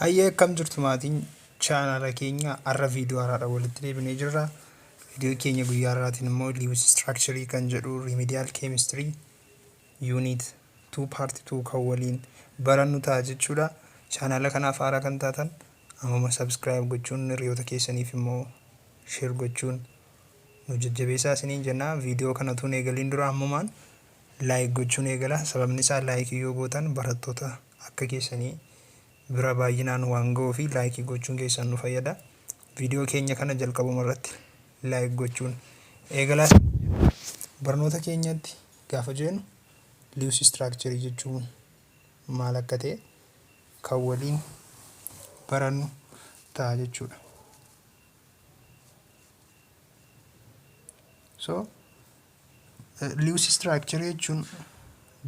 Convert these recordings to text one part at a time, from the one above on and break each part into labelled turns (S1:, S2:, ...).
S1: Hayyee, akkam jirtu maatiin chaanaala keenya? Har'a viidiyoo haaraadhaan walitti deebinee jirra. Viidiyoo keenya guyyaa har'aatiin immoo Lewis Structure kan jedhu Remedial Chemistry Unit 2 Part 2 kan waliin barannu ta'a jechuudha. Chaanaala kanaaf haaraa kan taatan ammuma subscribe gochuun, hiriyoota keessaniif immoo share gochuun nu jajjabeessaa isiniin jenna. Viidiyoo kana utuu hin eegaliin dura ammumaan like gochuun eegala. Sababni isaa like yoo gootan barattoota akka keessanii bira baay'inaan waan ga'uu fi like gochuun keessan nu fayyada. Viidiyoo keenya kana jalqabuma irratti like gochuun eegalaa. Barnoota keenyatti gaafa jennu, Lewis structure jechuun maal akka ta'e kan waliin barannu ta'a jechuudha. So Lewis structure jechuun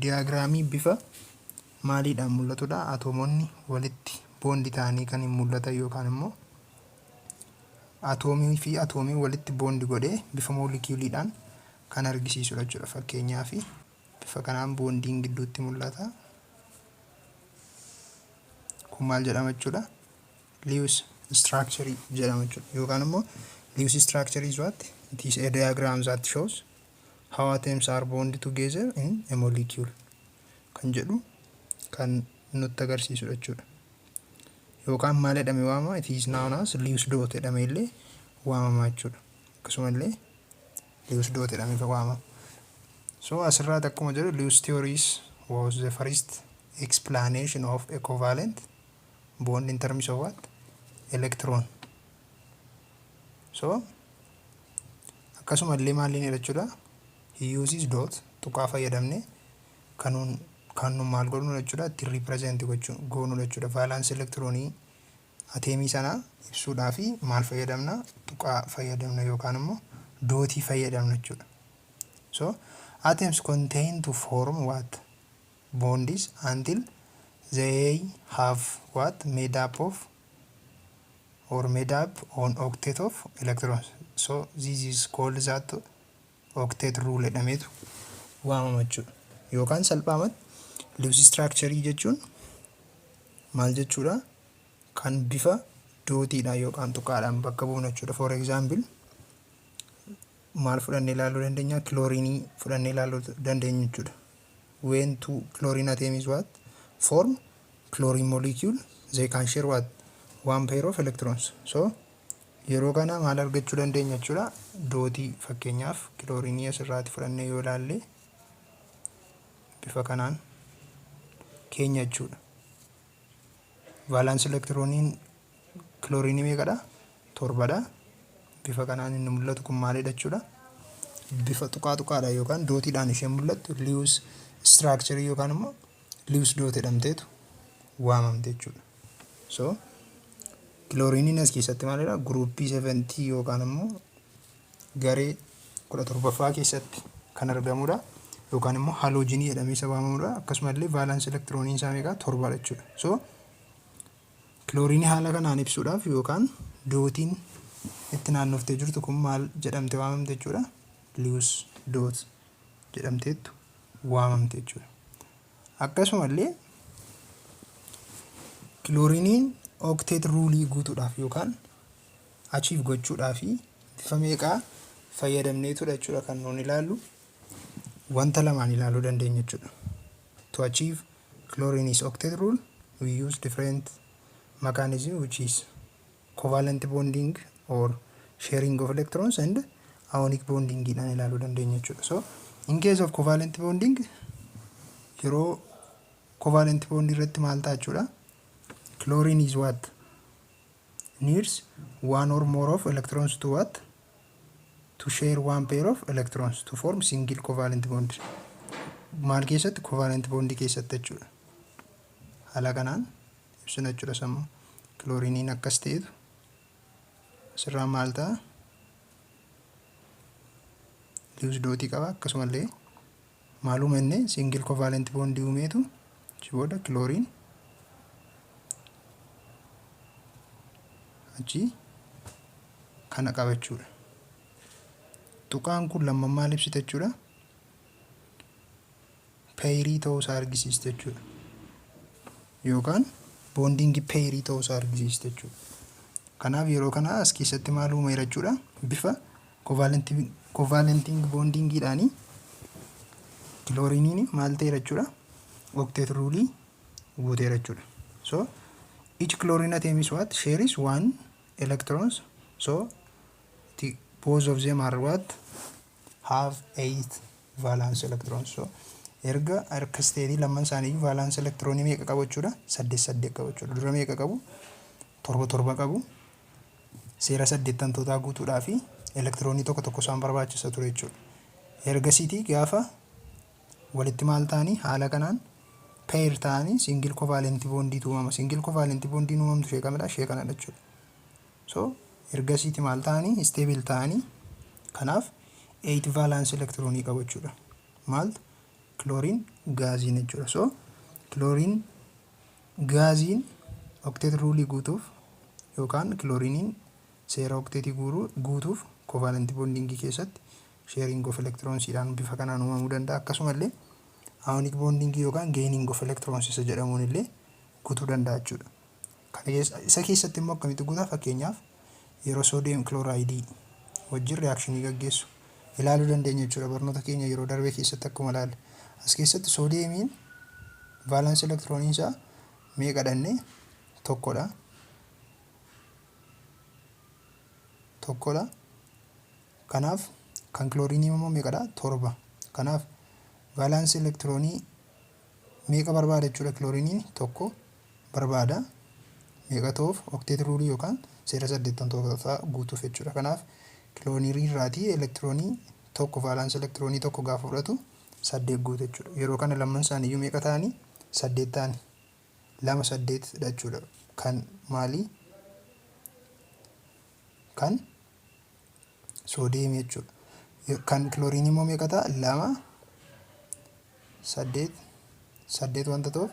S1: diyaagiraamii bifa maaliidhaan mul'atudha? Atoomoonni walitti bond ta'anii kan hin mul'atan yookaan immoo atoomii fi atoomii walitti bond godhee bifa moolekiyuuliidhaan kan argisiisudha jechuudha. Fakkeenyaaf, bifa kanaan bondiin gidduutti mul'ata. Kun maal jedhama jechuudha? Lewis structure jedhama jechuudha. Yookaan immoo Lewis structure is what? It is a diagram that shows how atoms are bonded together in a molecule kan jedhu kan nutti agarsiisudha jechuudha. Yookaan maal jedhame waamama? It is known as Lewis dot jedhame illee waamama jechuudha. Akkasuma illee Lewis dot jedhamee waamama. So asirraatti akkuma jedhu, Lewis theories was the first explanation of a covalent bond in terms of what? Electron. So akkasuma illee maaliin jechuudha? He uses dot, tuqaa fayyadamne kanuun kan nu maal godhnu jechuudha, ittiin represent gochuun goonu jechuudha. Valence electronii ateemii sana ibsuudhaa fi maal fayyadamna? Tuqaa fayyadamna yookaan immoo dotii fayyadamna jechuudha. So atoms contain to form what? Bonds until they have what? Made up of or made up on octet of electrons. So this is called that octet rule jedhameetu waamama jechuudha. Yookaan salphaamatti Lewis structure jechuun maal jechuudha? Kan bifa dotiidhaan yookaan tuqaadhaan bakka bu'uun jechuudha. For example, maal fudhannee ilaaluu dandeenya? Kiloorinii fudhannee ilaaluu dandeenya jechuudha. When two chlorine atom is what? Form chlorine molecule, they can share what? One pair of electrons. So yeroo kana maal argachuu dandeenya jechuudha? Dotii fakkeenyaaf kiloorinii asirraati fudhannee yoo ilaalle, bifa kanaan keenya jechuudha. Valence elektirooniin kiloorinii meeqadha? Torbadha. Bifa kanaan inni mul'atu kun maalidha jechuudha? Bifa tuqaa tuqaadha yookaan dotiidhaan isheen mul'attu Lewis structure yookaan immoo Lewis dot jedhamteetu waamamte jechuudha. So kilooriiniin as keessatti maalidha? Groupii 17 yookaan immoo garee 17ffaa keessatti kan argamudha. Yookaan immoo haloojinii jedhamee isa waamamudha. Akkasumallee valence elektirooniin isaa meeqa? Torbadha jechuudha. So kilooriinii haala kanaan ibsuudhaaf yookaan dotiin itti naannoftee jirtu kun maal jedhamte waamamte jechuudha? Lewis dot jedhamteettu waamamte jechuudha. Akkasumallee kilooriiniin octet rulii guutuudhaaf yookaan achieve gochuudhaaf bifa meeqaa fayyadamneetudha jechuudha kan nuun ilaallu? Wanta lamaan ilaaluu dandeenya jechuudha. To achieve chlorine is octet rule, we use different mechanism, which is covalent bonding or sharing of electrons and ionic bonding dhaan ilaaluu dandeenya jechuudha. So in case of covalent bonding, yeroo covalent bond irratti maal ta'a jechuudha? Chlorine is what? Needs one or more of electrons to what? To share one pair of electrons to form single covalent bond. Maal keessatti? Covalent bond keessatti jechuudha. Haala kanaan ibsina jechuudha sammuu. Kilooriiniin akkas ta'etu asirraa maal ta'a? Lewis dotii qaba. Akkasumallee maal uume? Single covalent bond uumeetu achi booda kilooriin achi kana qaba jechuudha. Tuqaan kun lamman maal ibsite jechuudha? Pairii ta'uu isaa argisiiste jechuudha. Yookaan Bonding pairii ta'uusaa argisiista jechuudha. Kanaaf yeroo kana as keessatti maal uumeera jechuudha? Bifa covalent bondingiidhaanii kilooriiniin maal ta'eera jechuudha? Octet rulii guuteera jechuudha. So each chlorine atom is what? Shares one electrons. So both of them are what? Have eight valence electrons. So erga akkas ta'eetii lamman isaanii valence electronii meeqa qabu jechuudha? Saddeet saddeet qabu jechuudha. Dura meeqa qabu? Torba torba qabu. Seera saddeettantootaa guutuudhaa fi elektiroonii tokko tokko isaan barbaachisa ture jechuudha. Ergasiitii gaafa walitti maal ta'anii, haala kanaan pair ta'anii single covalent bondiitu uumama. Single covalent bondiin uumamtu ishee kamidha? Ishee kanadha jechuudha. So ergasiiti maal ta'anii, stable ta'anii, kanaaf 8 valence electronii qabu jechuudha. Maaltu? Chlorine gasiin jechuudha. So chlorine gasiin octet rulii guutuuf yookaan kilooriiniin seera octetii guutuuf covalent bondingii keessatti sharing of electronsiidhaan bifa kanaan uumamuu danda'a. Akkasumallee ionic bondingii yookaan gaining of electrons isa jedhamuun illee guutuu danda'a jechuudha. Isa keessatti immoo akkamitti guutaa? Fakkeenyaaf, yeroo sodium chloridii wajjin reactionii gaggeessu ilaaluu dandeenya jechuudha. Barnoota keenya yeroo darbe keessatti akkuma ilaalle, as keessatti sodiumiin valence electroniin isaa meeqa dhannee? Tokkodha. Tokkodha. Kanaaf kan kilooriinii immoo meeqadha? Torba. Kanaaf valence electronii meeqa barbaada jechuudha? Kilooriiniin tokko barbaada. Meeqa ta'uuf? Octet rulii yookaan seera saddeettantootaa guutuuf jechuudha. Kanaaf kilooriinii irraatii elektiroonii tokko, valence electronii tokko gaafa fudhatu saddeet guutu jechuudha. Yeroo kana lamman isaaniiyyuu meeqa ta'anii? Saddeet ta'anii. Lama saddeet jechuudha. Kan maalii? Kan sodiumii jechuudha. Kan kilooriinii immoo meeqa ta'a? Lama saddeet saddeet wanta ta'uuf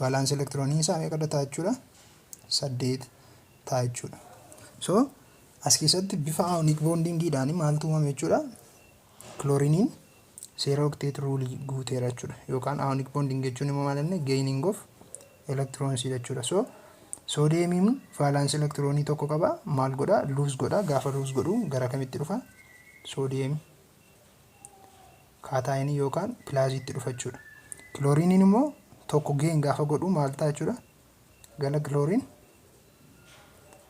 S1: valence electronii isaa meeqa ta'a jechuudha? Saddeet ta'a jechuudha. So as keessatti bifa ionic bondingiidhaan maaltu uumame jechuudha? Kilooriiniin seera octet rulii guuteera jechuudha. Yookaan ionic bonding jechuun immoo maal inni? Gaining of electrons jechuudha. So sodiumiin valence electronii tokko qaba. Maal godha? Lose godha. Gaafa lose godhu gara kamitti dhufa? Sodium cationii yookaan plusiitti dhufa jechuudha. Kilooriiniin immoo tokko gain gaafa godhu maal ta'a jechuudha? Gara chlorine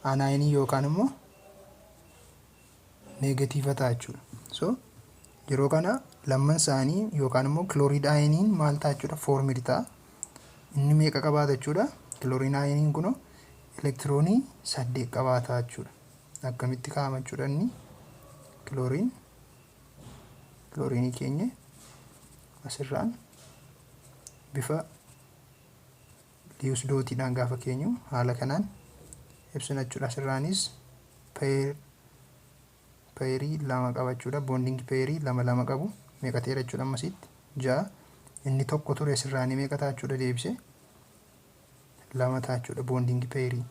S1: anionii yookaan immoo negative ta'a jechuudha. So yeroo kana lamman isaanii yookaan immoo chloride ioniin maal ta'a jechuudha? Formed ta'a. Inni meeqa qabaata jechuudha? Chlorine ioniin kunoo elektiroonii saddeet qabaata jechuudha. Akkamitti kaa'ama jechuudha inni? Chlorine kilooriinii keenya asirraan bifa Lewis dotiidhaan gaafa keenyu haala kanaan ibsina jechuudha. Asirraanis pairii lama qaba jechuudha. Bonding pairii lama lama qabu. Meeqa ta'eera jechuudha ammasitti? Ja'a. Inni tokko ture asirraanii meeqa ta'a jechuudha? Deebisee lama ta'a jechuudha. Bonding pairii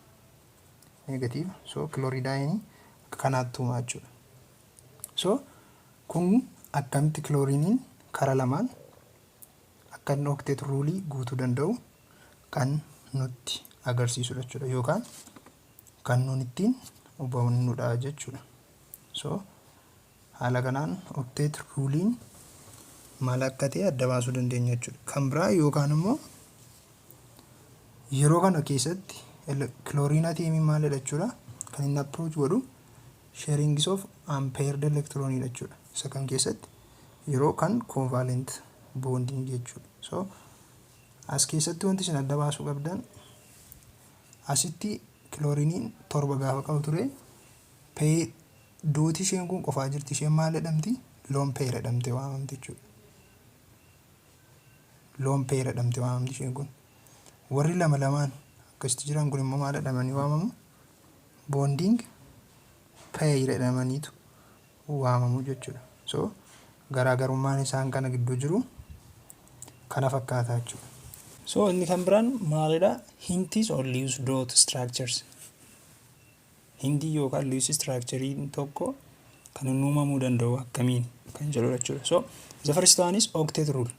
S1: negative. So chloride ionii akka kanaatti uumaa jechuudha. So kun akkamitti kilooriiniin karaa lamaan akka inni octet rulii guutuu danda'u kan nutti agarsiisudha jechuudha, yookaan kan nuun ittiin hubannudha jechuudha. So haala kanaan octet ruliin maal akka ta'e adda baasuu dandeenya jechuudha. Kan biraa yookaan immoo yeroo kana keessatti chlorine atomiin maalidha jechuudha? Kan inni approach godhu sharings of unpaired electron jechuudha. Isa kan keessatti yeroo kan covalent bonding jechuudha. So as keessatti wanti isin adda baasuu qabdan, asitti kilooriiniin torba gaafa qabu ture, dotii isheen kun qofaa jirti. Isheen maal jedhamti? Lone pair jedhamte waamamti jechuudha. Lone pair jedhamte waamamti isheen kun. Warri lama lamaan akkasitti jiran kun immoo maal jedhamanii waamamu? Bonding pair jedhamaniitu waamamu jechuudha. So garaagarummaan isaan kana gidduu jiru kana fakkaata jechuudha.
S2: So inni kan biraan maalidha? Hints on Lewis dot structures. Hintii yookaan Lewis structurein tokko kan inni uumamuu danda'u akkamiin kan jedhudha jechuudha. So the first one is octet rule.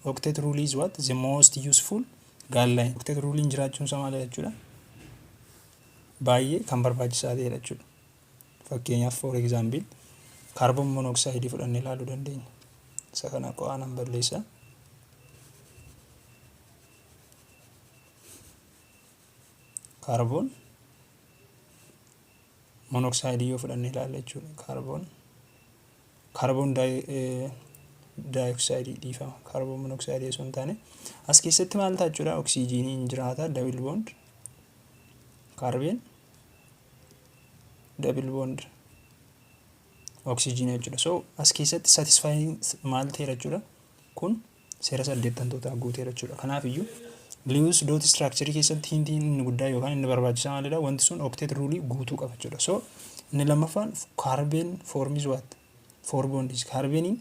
S2: Octet rule is what? The most useful Guideline. Octet ruleiin jiraachuun isaa maal jechuudha? Baay'ee kan barbaachisaa ta'edha jechuudha. Fakkeenyaaf, for example, carbon monoxide fudhannee ilaaluu dandeenya. Isa kana qo'aanan balleessa. Carbon monoxide yoo fudhannee ilaalla jechuudha. Carbon dioxide, dhiifama. Carbon monoxide osoo hin taane, as keessatti maal ta'a jechuudha? Oksijiiniin jiraata, double bond carbon double bond oksijiinii jechuudha. So as keessatti satisfying maal ta'eera jechuudha? Kun seera saddeettantootaa guuteera jechuudha. Kanaaf iyyuu Lewis dot structure keessatti hintiin inni guddaa yookaan inni barbaachisaa maalidha? Wanti sun octet rule guutuu qaba jechuudha. So inni lammaffaan, carbon forms what? Four bonds. Kaarbeeniin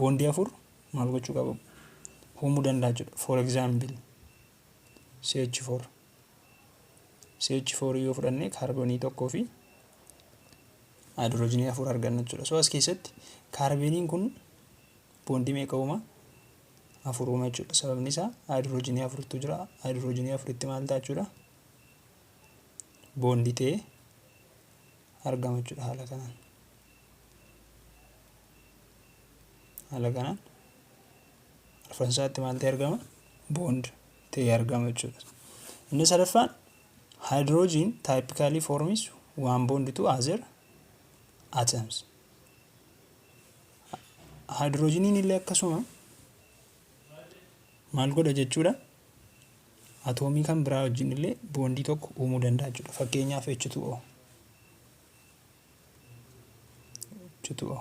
S2: bondii afur maal gochuu qaba? Uumuu danda'a jechuudha. For example, CH4. CH4 yoo fudhanne, kaarboonii tokkoo fi haayidroojinii afur arganna jechuudha. So as keessatti kaarbeeniin kun bondii meeqa uuma? Afur uuma jechuudha. Sababni isaa haayidroojinii afurtu jira. Haayidroojinii afuritti maal ta'a jechuudha? Bondii ta'ee argama jechuudha haala kanaan. Haala kanaan arfansaatti maal ta'ee argama? Bond ta'ee argama jechuudha. Inni sadaffaan, hydrogen typically forms one bond to other atoms. Hydrogeniin illee akkasuma maal godha jechuudha? Atoomii kan biraa wajjin illee bondii tokko uumuu danda'a jechuudha. Fakkeenyaaf, H2O. H2O.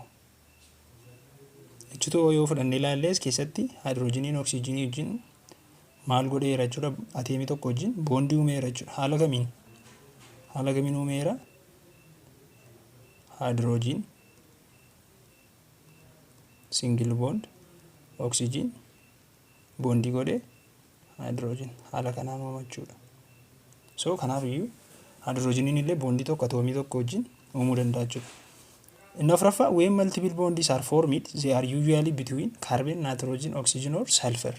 S2: H2O yoo fudhannee ilaalle, as keessatti haayidroojiniin oksijiinii wajjin maal godheera jechuudha? Ateemii tokko wajjin bondii uumeera jechuudha. Haala kamiin? Haala kamiin uumeera? Hydrogen single bond oxygen bondii godhee hydrogen, haala kanaan uuma jechuudha. So kanaaf iyyuu hydrogeniin illee bondii tokko atoomii tokko wajjin uumuu danda'a jechuudha. Inni afuraffaa, when multiple bonds are formed, they are usually between carbon, nitrogen, oxygen or sulfur.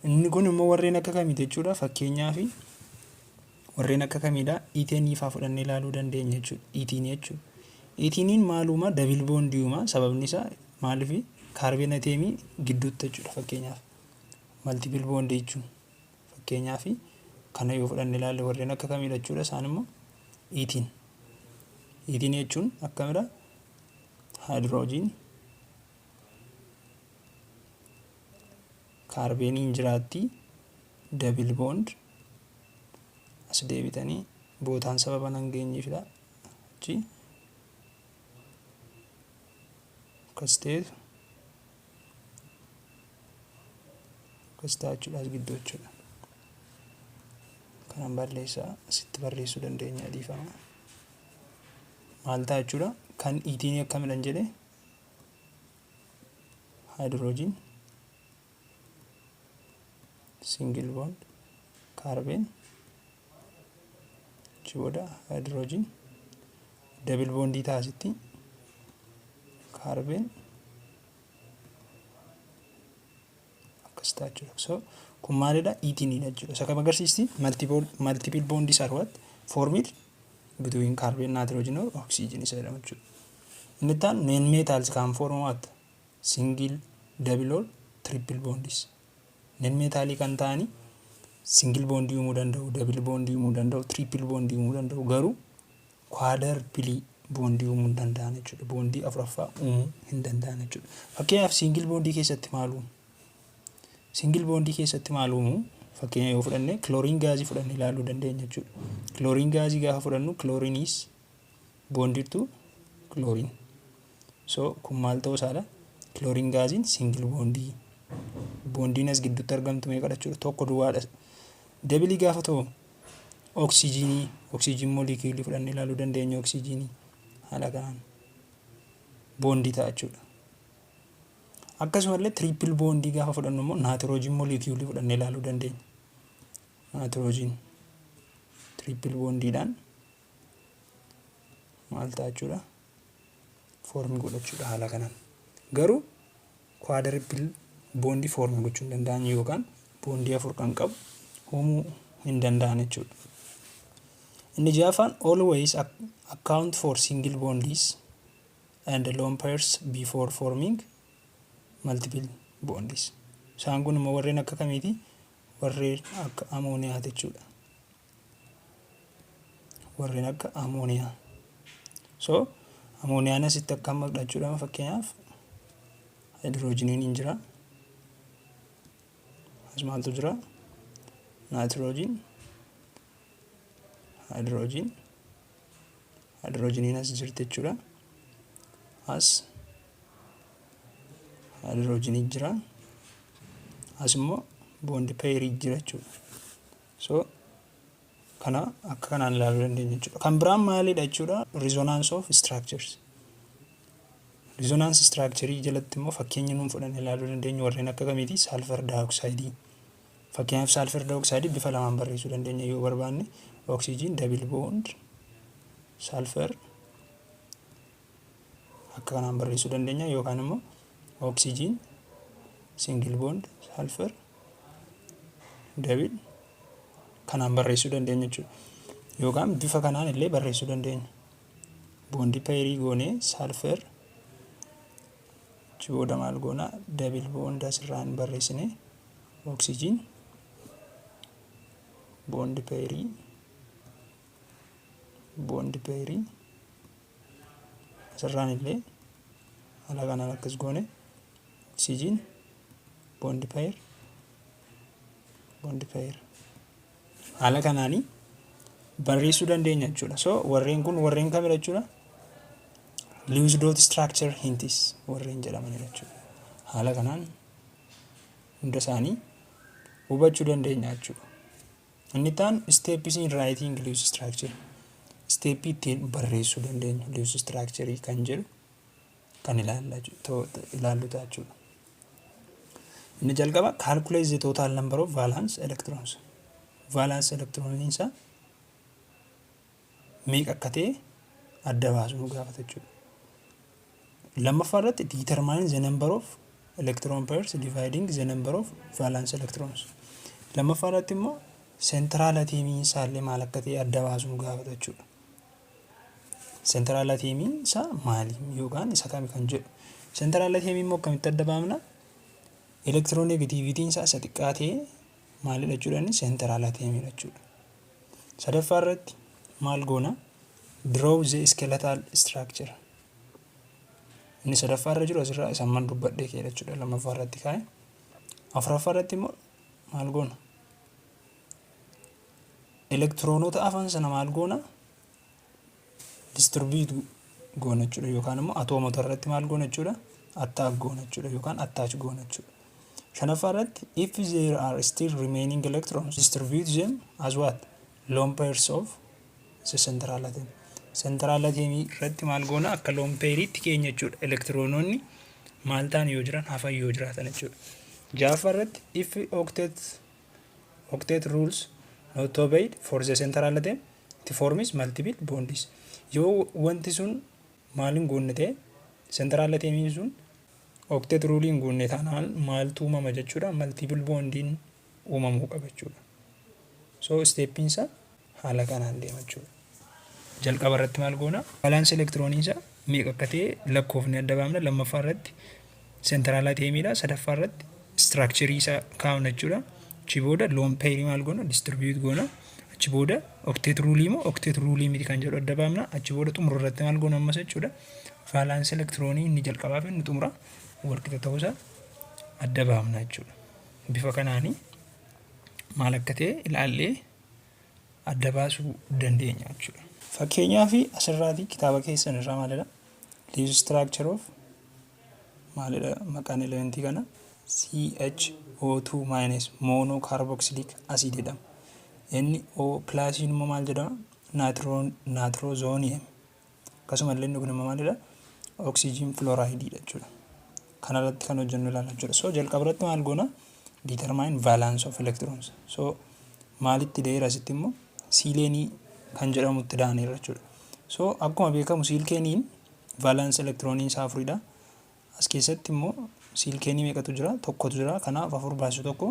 S2: Inni kun immoo warreen akka kamiiti jechuudha? Fakkeenyaaf, warreen akka kamiidha? Ethenii faa fudhannee ilaaluu dandeenya jechuudha. Ethene jechuudha. Etheniin maaluma? Double bondii uuma. Sababni isaa maaliif? Carbon atomii gidduutti jechuudha. Fakkeenyaaf, multiple bondii jechuun, fakkeenyaaf, kana yoo fudhannee ilaalle, warreen akka kamiidha jechuudha isaan immoo? Ethene. Ethene jechuun akkamidha? Hydrogen, kaarbeeniin jiraatti, double bond, as deebitanii bootaan sababa nan geenyeefidha. Achi akkas ta'eetu akkas ta'a jechuudha, as gidduu jechuudha. Kanan balleessaa, asitti barreessuu dandeenya, dhiifama. Maal ta'a jechuudha? Kan ethenii akkamidhan jedhe? Hydrogen single bond carbon, achi booda hydrogen double bondii taasitti carbon, akkas ta'a jechuudha. So kun maalidha? Etheniidha jechuudha. Isa kam agarsiisti? Multiple bonds are what? Formed between carbon, nitrogen or oxygen isa jedhama jechuudha. Inni itti aanu, non metals can form what? Single, double or triple bonds. Non metalii kan ta'ani single bondii uumuu danda'u, double bondii uumuu danda'u, triple bondii uumuu danda'u, garuu quadruple bondii uumuu hin danda'an jechuudha. Bondii afuraffaa uumuu hin danda'an jechuudha. Fakkeenyaaf, single bondii keessatti maal uumu? Single bondii keessatti maal uumu? Fakkeenya yoo fudhanne, chlorine gasii fudhannee ilaaluu dandeenya jechuudha. Chlorine gasii gaafa fudhannu, chlorine is bonded to chlorine. So kun maal ta'uu isaadha? Chlorine gasiin single bondii. Bondiin as gidduutti argamtu meeqadha jechuudha? Tokko duwwaadha. Doubleii gaafa ta'u, oksijiinii, oxygen moleculeii fudhannee ilaaluu dandeenya, oksijiinii haala kanaan bondii ta'a jechuudha. Akkasumallee triple bondii gaafa fudhannu immoo, nitrogen moleculeii fudhannee ilaaluu dandeenya. Nitrogen triple bondiidhaan maal ta'a jechuudha? Formii godhachuudha haala kanaan. Garuu quadruple bondii formii gochuu hin danda'an yookaan Bondii afur kan qabu uumuu hin danda'an jechuudha. Inni ja'affaan, always account for single bonds and lone pairs before forming multiple bonds. Isaan kun immoo warreen akka kamiiti? Warreen akka amooniyaa jechuudha. Warreen akka amooniyaa. So amooniyaan asitti akkam maqdha jechuudha. Fakkeenyaaf, haayidroojiniin hin jira. As maaltu jira? Naayitiroojiin, haayidroojiin, haayidroojiniin as jirti jechuudha. As haayidroojinii jira. As immoo bond pairii jira jechuudha. So kana akka kanaan ilaaluu dandeenya jechuudha. Kan biraan maalidha jechuudha? Resonance of structures. Resonance structure jalatti immoo fakkeenya nuun fudhannee ilaaluu dandeenyu warreen akka kamiiti? Sulfur dioxide. Fakkeenyaaf, sulfur dioxide bifa lamaan barreessuu dandeenya yoo barbaanne: oxygen double bond sulfur akka kanaan barreessuu dandeenya, yookaan immoo oxygen single bond sulfur double kanaan barreessuu dandeenya jechuudha. Yookaan bifa kanaan illee barreessuu dandeenya. Bond pairii goonee sulfur, achi booda maal goona? Double bond asirraan barreessine, oxygen bond pairii, bond pairii asirraan illee haala kanaan akkas goone, oxygen bond pair, bond pair, haala kanaanii barreessuu dandeenya jechuudha. So warreen kun warreen kamidha jechuudha? Lewis dot structure hints warreen jedhamanidha jechuudha. Haala kanaan hunda isaanii hubachuu dandeenya jechuudha. Inni itti aanu steps in writing Lewis structure. Steppii ittiin barreessuu dandeenyu Lewis structure kan jedhu kan ilaallu ta'a jechuudha. Inni jalqaba, calculate the total number of valence electrons. Valence electroniin isaa meeqa akka ta'e adda baasuu nu gaafata jechuudha. Lammaffaa irratti, determine the number of electron pairs dividing the number of valence electrons. Lammaffaa irratti immoo central atomiin isaa illee maal akka ta'e adda baasuu nu gaafata jechuudha. Central atomiin isaa maali yookaan isa kami kan jedhu. Central atomii immoo akkamitti adda baafna? Electronegativityn isaa isa xiqqaa ta'e maalidha jechuudha? Inni central atomiidha jechuudha. Sadaffaa irratti maal goona? Draw the skeletal structure. Inni sadaffaa irra jiru asirraa isa amman dubbadhee ka'edha jechuudha, lammaffaa irratti kaa'e. Afuraffaa irratti immoo maal goona? Elektiroonota afan sana maal goona? Distribute goona jechuudha, yookaan immoo atoomota irratti maal goona jechuudha? Attack goona jechuudha yookaan attach goona jechuudha. Shanaffaa irratti, if there are still remaining electrons, distribute them as what? Lone pairs of the central atom. Central atomii irratti maal goona? Akka lone pairiitti keenya jechuudha. Elektiroonoonni maal ta'an yoo jiran, hafan yoo jiraatan jechuudha. Ja'affaa irratti, if octet rules not obeyed for the central atom, it forms multiple bonds. Yoo wanti sun maal hin guunne ta'e, central atomiin sun octet rule hin guunne taanaan, maaltu uumama jechuudha? Multiple bondiin uumamuu qaba jechuudha. So steppiin isaa haala kanaan deema jechuudha. Jalqaba irratti maal goona? Valence elektiroonii isaa meeqa akka ta'e lakkoofni adda baafna. Lammaffaa irratti central atomiidha. Sadaffaa irratti structurii isaa kaa'una jechuudha. Achi booda lone pairii maal goona? Distribute goona. Achi booda octet rulii moo octet rulii miti kan jedhu adda baafna. Achi booda xumura irratti maal goona ammas jechuudha? Valence elektiroonii inni jalqabaa fi inni xumura walqixa ta'uusaa adda baafna jechuudha. Bifa kanaanii maal akka ta'e ilaallee adda baasuu dandeenya jechuudha. Fakkeenyaaf, asirraatii kitaaba keessan irraa maalidha? Lewis structure of maalidha maqaan elementii kana? CHO2 minus mono carboxylic acid jedhama. Inni O plusiin immoo maal jedhama? Nitrosonium. Akkasumallee inni kun immoo maalidha? Oxygen fluoride jechuudha. Kanarratti kan hojjennu ilaalla jechuudha. So jalqaba irratti maal goona? Determine valence of electrons. So maalitti dheera? Asitti immoo siileenii kan jedhamutti daaneerra jechuudha. So akkuma beekamu siilikeeniin valence elektirooniin isaa afuridha. As keessatti immoo siilikeenii meeqatu jira? Tokkotu jira. Kanaaf afur baasu tokko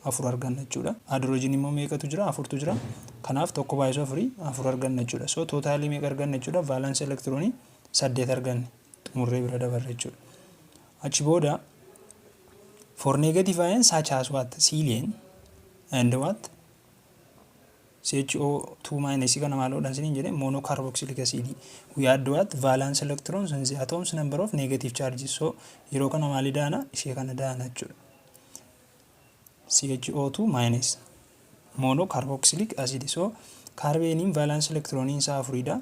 S2: Afur arganna jechuudha. Haayidroojinii immoo meeqatu jira? Afurtu jira. Kanaaf tokko baay'isuu afurii afur arganna jechuudha. So totalii meeqa arganna jechuudha? Valence elektiroonii saddeet arganne, xumurree bira dabarre jechuudha. Achi booda for negative ion such as what? Silane and what? CHO2 minus kana maal godhan isiniin jedhe? Monocarboxylic acid. We add what? Valence electrons in the atoms number of negative charges. So yeroo kana maali daana? Ishee kana daana jechuudha. CHO2 minus monocarboxylic acid. So kaarbeeniin valence electroniin isaa afuridha.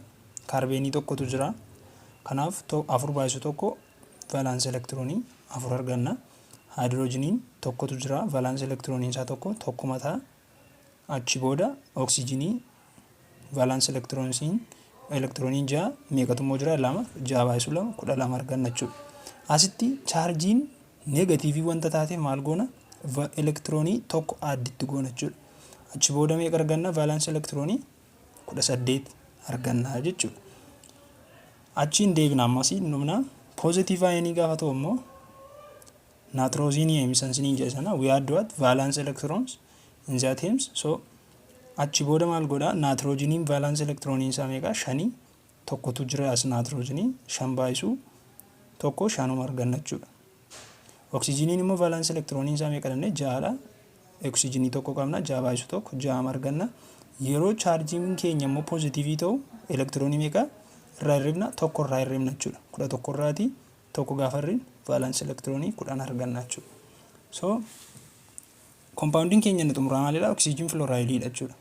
S2: Kaarbeenii tokkotu jira. Kanaaf afur baay'isu tokko valence electronii afur arganna. Haayidroojiniin tokkotu jira. Valence electroniin isaa tokko tokkuma ta'a. Achi booda oksijinii valence elektirooniin ja'a, meeqatu immoo jira? Lama. Ja'a baay'isu lama 12 arganna jechuudha. Asitti chaarjiin negatiivii wanta taateef maal goona? Elektiroonii tokko additti goona jechuudha. Achi booda meeqa arganna? Valence elektiroonii 18 arganna jechuudha. Achiin deebina, ammasii dhumna. Positive ionii gaafa ta'u immoo nitrosonium isan siniin jedhe sana, we add what? Valence electrons in the atoms. So achi booda maal godha? Naatiroojiniin valence elektirooniin isaa meeqa? Shanii. Tokkotu jira as naatiroojinii, shan baay'isuu tokko shanuma arganna jechuudha. Oksijiniin immoo valence elektirooniin isaa meeqa jennee? Ja'adha. Oksijinii tokko qabna, ja'a baay'isu tokko ja'ama arganna. Yeroo chaarjiin keenya immoo poozitiivii ta'u elektiroonii meeqa irraa hirribna? Tokko irraa hirribna jechuudha. 11 irraatii tokko gaafa hirribnu valence elektiroonii 10 arganna jechuudha. So koompaawundiin keenya inni xumuraa maalidha? Oksijiin filoraayidiidha jechuudha.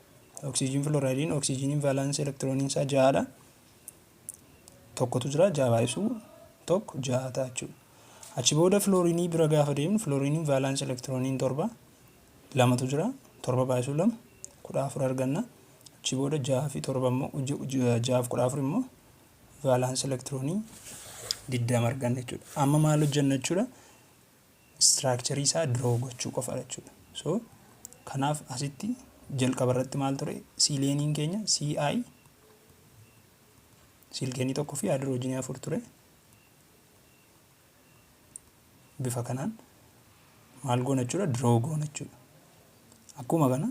S2: Oksijiin filoraayidiin, oksijiiniin valence elektirooniin isaa ja'adha. Tokkotu jira, ja'a baay'isuu tokko ja'a ta'a jechuudha. Achi booda filoorinii bira gaafa deemnu, filooriiniin valence elektirooniin torba, lamatu jira, torba baay'isuu lama 14 arganna. Achi booda ja'a fi torba immoo, ja'aaf 14 immoo valence elektiroonii 20 arganna jechuudha. Amma maal hojjenna jechuudha? Structurii isaa draw gochuu qofa jechuudha. So kanaaf asitti jalqaba irratti maal ture? Siileeniin keenya CI siilkeenii tokko fi haayidroojinii afur ture. Bifa kanaan maal goona jechuudha? Draw goona jechuudha. Akkuma kana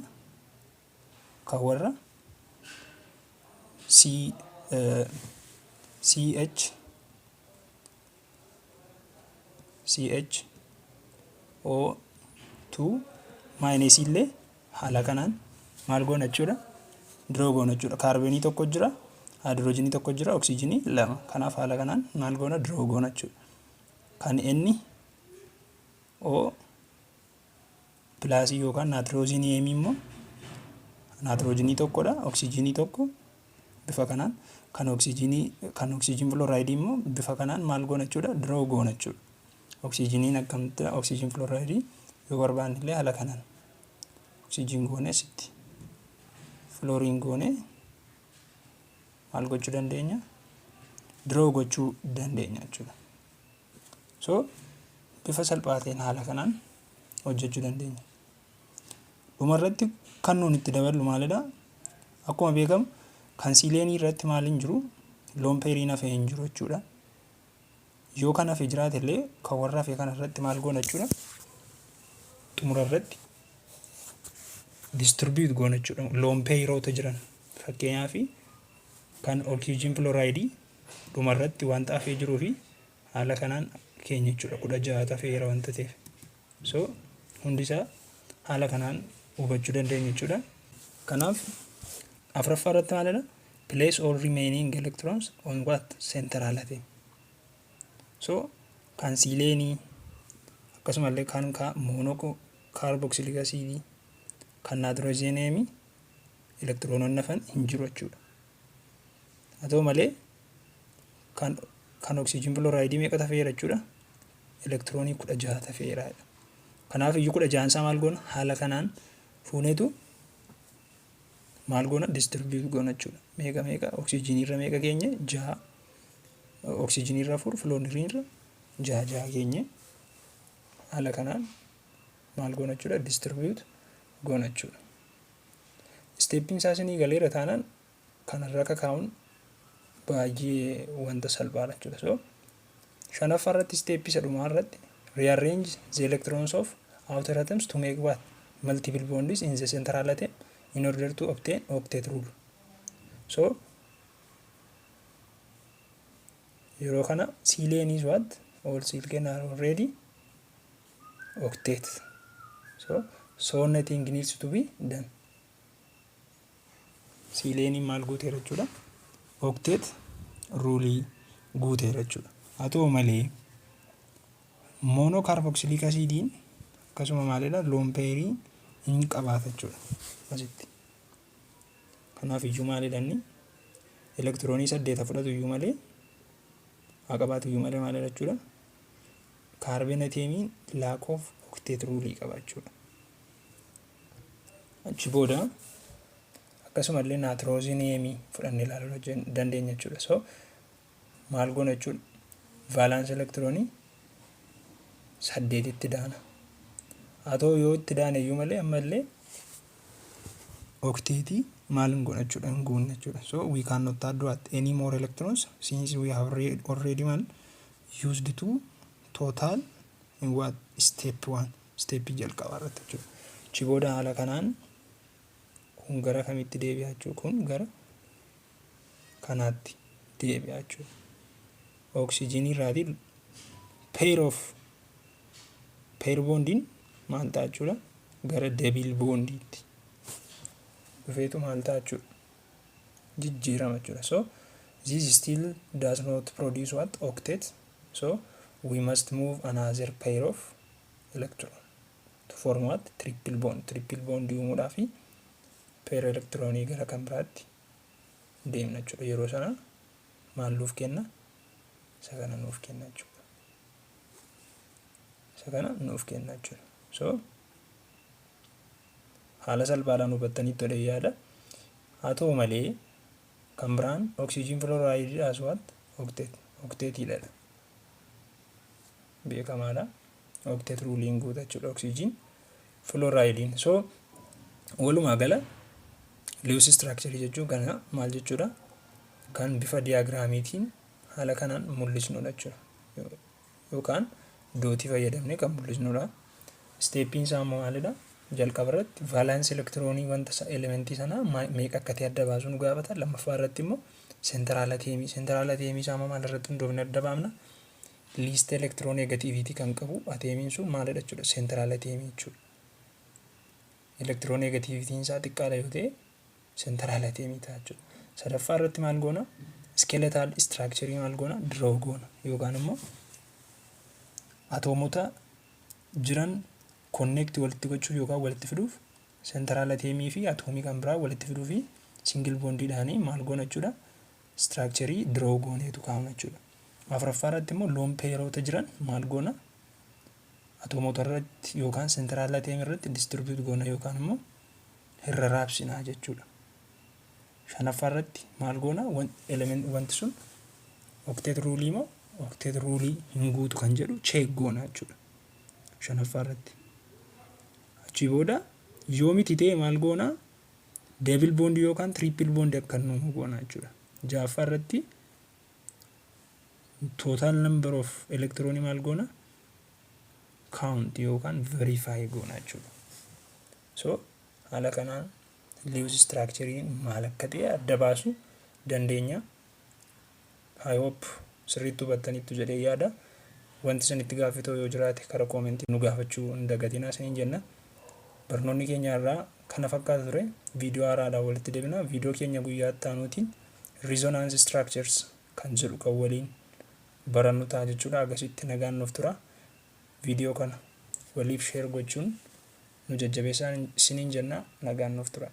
S2: kan warra C CH CH O 2 minus illee haala kanaan maal goona jechuudha? Draw goona jechuudha. Kaarbonii tokko jira, haayidroojinii tokko jira, oksijiinii lama. Kanaaf haala kanaan maal goona? Draw goona jechuudha. Kan inni O plusii yookaan nitrosoniumii immoo naatiroojiinii tokkodha, oksijiinii tokko bifa kanaan. Kan oksijiinii, kan oksijiin filooraayidii immoo bifa kanaan maal goona jechuudha? Draw goona jechuudha. Oksijiiniin akkamitti oksijiin filooraayidii yoo barbaanne illee haala kanaan oksijiin goone, asitti filooriin goone maal gochuu dandeenya? Draw gochuu dandeenya jechuudha. So bifa salphaa ta'een haala kanaan hojjechuu dandeenya. Dhumarratti kan nuun itti daballu maalidha? Akkuma beekamu kan siileenii irratti maal hin jiru? Lone pairiin hafee hin jiru jechuudha. Yoo kan hafe jiraate illee kan warra hafe kana irratti maal goona jechuudha? Xumura irratti distribute goona jechuudha. Lone pairoota jiran, fakkeenyaaf kan oksijiin filooraayidii dhuma irratti wanta hafee jiruu fi haala kanaan keenya jechuudha. 16 hafeera wanta ta'eef. So hundi isaa haala kanaan hubachuu dandeenya jechuudha. Kanaaf afuraffaa irratti maalidha? Place all remaining electrons on what? Central atom. So kan siileenii akkasumallee kan mono carboxylic acidii, kan nitrosoniumii elektiroononni hafan hin jiru jechuudha. Haa ta'u malee kan oksijiin filooraayidii meeqa hafeera jechuudha? Elektiroonii 16 hafeera. Kanaaf iyyuu 16n isaa maal goona? Haala kanaan fuuneetu maal goona? Distribute goona jechuudha. Meeqa meeqa? Oksijiinii irra meeqa keenye? Ja'a. Oksijiinii irra afur, filooriinii irra ja'a ja'a keenye haala kanaan maal goona jechuudha? Distribute goona jechuudha. Steppiin isaa isinii galeera taanaan kanarra kakaa'uun baay'ee wanta salphaadha jechuudha. So shanaffaa irratti, steppii isa dhumaa irratti, rearrange the electrons of outer atoms to make what? Multiple bonds in the central atom in order to obtain octet rule. So yeroo kana silane is what? All silicon are already octet. So nothing needs to be done. Silane maal guuteera jechuudha? Octet rule guuteera jechuudha. Haa ta'u malee, monocarboxylic acidiin akkasuma maalidha? Lone pairii hin qabaata jechuudha asitti. Kanaaf iyyuu maalidha inni? Elektiroonii saddeeta fudhatu iyyuu malee, haa qabaatu iyyuu malee, maalidha jechuudha? Carbon atomiin lack of octet rule qaba jechuudha. Achi booda akkasumallee nitrosoniumii fudhannee ilaaluu dandeenya jechuudha. So maal goona jechuudha? Valence elektiroonii saddeetitti daana. Haa ta'u, yoo itti daane iyyuu malee, ammallee octetii maal hin goona jechuudha? Hin guunne jechuudha. So we cannot add what? Any more electrons, since we have already maal used to total in what? Step one, step jalqabaa irratti jechuudha. Achi booda haala kanaan kun gara kamitti deebi'a jechuudha? Kun gara kanaatti deebi'a jechuudha. Oksijiinii irraatii pair of pair bondiin maal ta'a jechuudha? Gara double bondiitti dhufeetu maal ta'a jechuudha? Jijjiirama jechuudha. So this still does not produce what? Octet. So we must move another pair of electron to form what? Triple bond. Triple bond uumuudhaaf pair electronii gara kan biraatti deemna jechuudha. Yeroo sana maal nuuf kenna? Isa kana nuuf kenna jechuudha. Isa kana nuuf kenna jechuudha. So haala salphaadhaan hubattanii tole yaada. Haa ta'u malee, kan biraan oxygen fluoride as what? Octet. Octetiidha. Beekamaadha. Octet ruleiin guuta jechuudha oxygen fluoridiin. So walumaa gala Lewis structure jechuun kana maal jechuudha? Kan bifa diagramiitiin haala kanaan mul'isnudha jechuudha. Yookaan dotii fayyadamnee kan mul'isnudha. Stepiin isaa immoo maalidha? Jalqaba irratti valence elektiroonii wanta elementii sanaa meeqa akka ta'e adda baasuu nu gaafata. Lammaffaa irratti immoo central atomii. Central atomii isaa immoo maal irratti hundoofne adda baafna? Least electronegativity kan qabu atomiin sun maalidha jechuudha? Central atomii jechuudha. Electronegativityn isaa xiqqaadha yoo ta'e, central atomii ta'a jechuudha. Sadaffaa irratti maal goona? Skeletal structure maal goona? Draw goona, yookaan immoo atoomota jiran connect walitti gochuuf yookaan walitti fiduuf, central atomii fi atoomii kan biraa walitti fiduu fi single bondiidhaanii maal goona jechuudha? Structure draw gooneetu kaa'amna jechuudha. Afuraffaa irratti immoo lone pairoota jiran maal goona? Atoomota irratti yookaan central atomii irratti distribute goona yookaan immoo irra raabsinaa jechuudha. Shanaffaa irratti maal goona? Wanti sun octet rulii moo octet rulii hin guutu kan jedhu check goona jechuudha. Shanaffaa irratti. Achii booda yoo miti ta'e maal goona? Double bondii yookaan triple bondii akka nu goona jechuudha. Ja'affaa irratti total number of electronii maal goona? Count yookaan verify goona jechuudha. So haala kanaan Lewis structurein maal akka ta'e adda baasuu dandeenya. I hope sirriitti hubattaniittu jedhee yaada. Wanti isinitti gaaffii ta'u yoo jiraate, karaa commentii nu gaafachuu hin dagatinaa isiniin jenna. Barnoonni keenya irraa kana fakkaata ture. Viidiyoo haaraadhaan walitti deebina. Viidiyoo keenya guyyaa itti aanuutiin resonance structures kan jedhu kan waliin barannu ta'a jechuudha. Agasitti nagaan nuuf tura. Viidiyoo kana waliif share gochuun nu jajjabeessaa isiniin jenna. Nagaan nuuf tura.